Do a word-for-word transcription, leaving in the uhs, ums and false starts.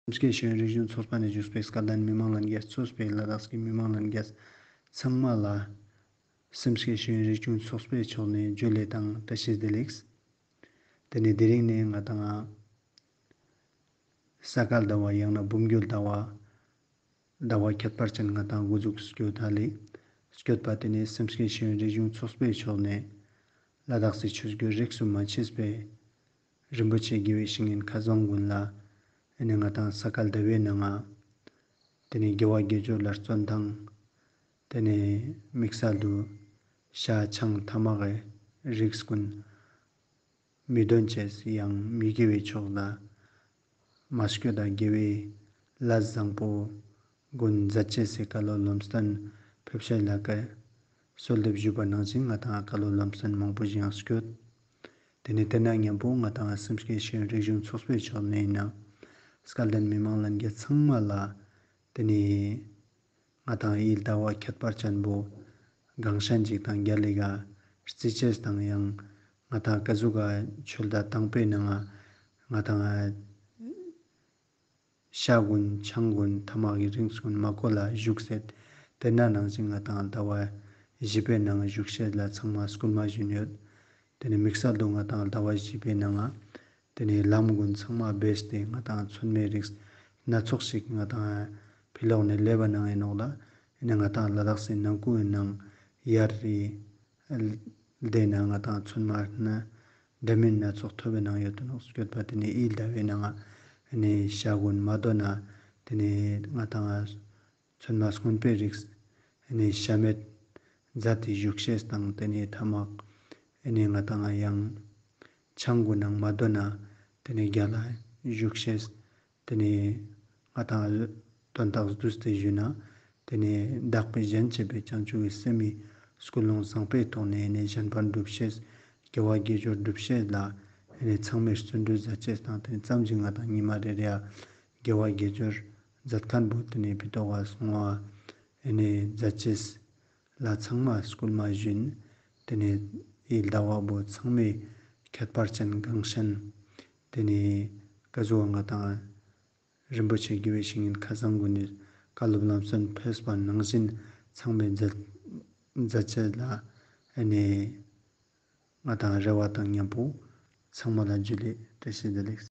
སེམས་བསྐྱེད་ཤེས་ཡོན་རིག་གཞུང་ཚོགས་པ་ནས་བཞུགས་པའི་སྐལ་ལྡན་མི་མང་ལྷན་རྒྱས་གཙོས་པའི་ལ་དྭགས་ཀྱི་མི་མང་ལྷན་རྒྱས་ཚང་མ་ལ་སེམས་བསྐྱེད་ཤེས་ཡོན་རིག་གཞུང་ཚོགས་པའི་ཕྱོགས་ནས་ཇུ་ལེ་དང་བཀྲ་ཤིས་བདེ་ལེགས། དེ་ནས་དེ་རིང་ནས་ང་དང་ས་ག་ཟླ་བ་ཡང་ན་འབུམ་རྒྱུད་ཟླ་བ་ཟླ་བ་ཁྱད་པར་ཅན་ང་དང་འགོ་འཛུགས་སྐྱོད་ད་ལེ། སྐྱོད་པ་དེ་ནས་སེམས་བསྐྱེད་ཤེས་ཡོན་རིག་གཞུང་ཚོགས་པའི་ཕྱོགས་ནས་ལ་དྭགས་སི་ཆོས་བརྒྱུད་རིས་སུ་མ་ཆད་པའི་རིན་པོ་ཆེ་དགེ་བའི་བཤེས་གཉེན་ཁ་ཚང་ཀུན་ལ་ཨེ་ནི་ང་དང་ས་ག་ཟླ་བའི་ནང་ང་དེ་ནས་དགེ་བ་དགེ་སྦྱོར་ལ་བརྩོན་དང་དེ་ནས་དམིགས་བསལ་དུ་ཤ་ཆང་ཐ་མག་གི་རིགས་ཀུན་མི་འདོན་ཅེས་ཡང་མི་དགེ་བའི་ཕྱོགས་ལ་མ་སྐྱོད་དང་དགེ་བའི་ལས་བཟང་པོ་ཀུན་མཛད་ཅེས་སི་བཀའ་སློབ་ལམ་སྟོན་ཕེབས་ཤེས་ལ་ཀ་གསོལ་འདེབས་ཞུས་པ་ནང་བཞིན་ང་དང་བཀའ་སློབ་ལམ་སྟོན་མང་པོ་ཞིག་ཡང་སྐྱོད། དེ་ནས་དེ་ན་མཉམ་པོ་ང་དང་སེམས་བསྐྱེད་ཤེས་ཡོན་རིག་གཞུང་ཚོགས་པའི་ཕྱོགས་ནས་ཡིན་ན་སྐལ་ལྡན་མི་མང་ལྷན་རྒྱས་ཚང་མ་ལ་དེ་ནས་ང་དང་འི་ཟླ་བ་ཁྱད་པར་ཅན་པོ་གང་ཤན་ཅིག་དང་རྒྱལ་ལ་ཀ་རྩི་ཅེས་དང་ཡང་ང་དང་ཀ་ཟུག་ག་ཆོས་ཟླ་དང་པོའི་ནང་ང་ང་དང་ཤ་ཀུན་ཆང་ཀུན་ཐ་མག་གི་རིགས་ཀུན་མ་གོ་ལ་བཞུགས་སེད། དེ་ན་ནང་བཞིན་ང་དང་ཟླ་བ་བཞི་པའི་ནང་བཞུགས་ཤེས་ལ་ཚང་མ་སྐུལ་མ་ཞུས་ཡོད། དེ་ནས་དམིགས་བསལ་དུ་ང་དང་ཟླ་བ་བཞི་པའི་ནང་ང་དེ་ནས་ལམ་ཀུན་ཚང་མ་བེས་ཏེ་ང་དང་ཚོད་མའི་རིགས་སྣ་ཚོགས་ཤིག་ང་དང་ཕི་ལོག་ནས་ལེབ་པ་ནང་ཡིན་ནོག་ལ། ཨེ་ནི་ང་དང་ལ་དྭགས་སི་ནང་ཁུལ་ནང་ཡར་རི་དེ་ན་ང་དང་ཚོད་མ་ན་འདྲ་མིན་སྣ་ཚོགས་ཐོབ་པའི་ནང་ཡོད་དུ་ནོག་སྐྱོད་པ་དེ་ནས་འི་ཟླ་བའི་ནང་ང་ཨེ་ནི་ཤ་ཀུན་མ་དོ་ན་དེ་ནས་ང་དང་ཚོད་མ་སྔོན་པའི་རིགས་ཨེ་ནི་ཤ་མེད་མཛད་དེ་བཞུགས་ཤེས་དང་དེ་ནས་ཐ་མག་ཨེ་ནི་ང་དང་ཡང་ཆང་ཀུན་ནང་མ་དོ་ན་དེ་ནས་རྒྱལ་ལ་བཞུགས་ཤེས། དེ་ནས་ང་དང་དོན་དག་བསྡུས་ཏེ་ཞུས་ན་དེ་ནས་བདག་པོས་གཞན་གཅེས་པའི་བྱང་ཆུབ་ཀྱི་སེམས་མི་སྐུལ་སློང་བཟང་པོའི་ཐོག་ནས་ནས་གཞན་ཕན་སྒྲུབ་ཤེས། དགེ་བ་དགེ་སྦྱོར་སྒྲུབ་ཤེས་ལ་ཨེ་ནི་ཚང་མས་བརྩོན་འགྲུས་མཛད་ཅེས་དང་དེ་ནས་ཙམ་ཞིག་ང་དང་ཉི་མ་རེ་རེ་ཡ་དགེ་བ་དགེ་སྦྱོར་མཛད་མཁན་པོ་དེ་ནས་ཕི་ཏོག་ག་སོང་བ་ཨེ་ནི་མཛད་ཅེས་ལ་ཚང་མ་སྐུལ་མ་ཞུས། དེ་ནས་འི་ཟླ་བ་བོ་ཚང་མའི་ཁྱད་པར་ཅན་གང་ཤན། དེ་ནས་ཀ་ཟུག་ང་དང་རིན་པོ་ཆེ་དགེ་བའི་བཤེས་གཉེན་ཁ་ཚང་ཀུན་ནས་བཀའ་སློབ་ལམ་སྟོན་ཕེབས་པ་ནང་བཞིན་ཚང་མས་མཛད་མཛད་ཅེས་ལ་ཨེ་ནི་ང་དང་རེ་བ་དང་མཉམ་པོ་ཚང་མ་ལ་ཇུ་ལེ་བཀྲ་ཤིས་བདེ་ལེགས།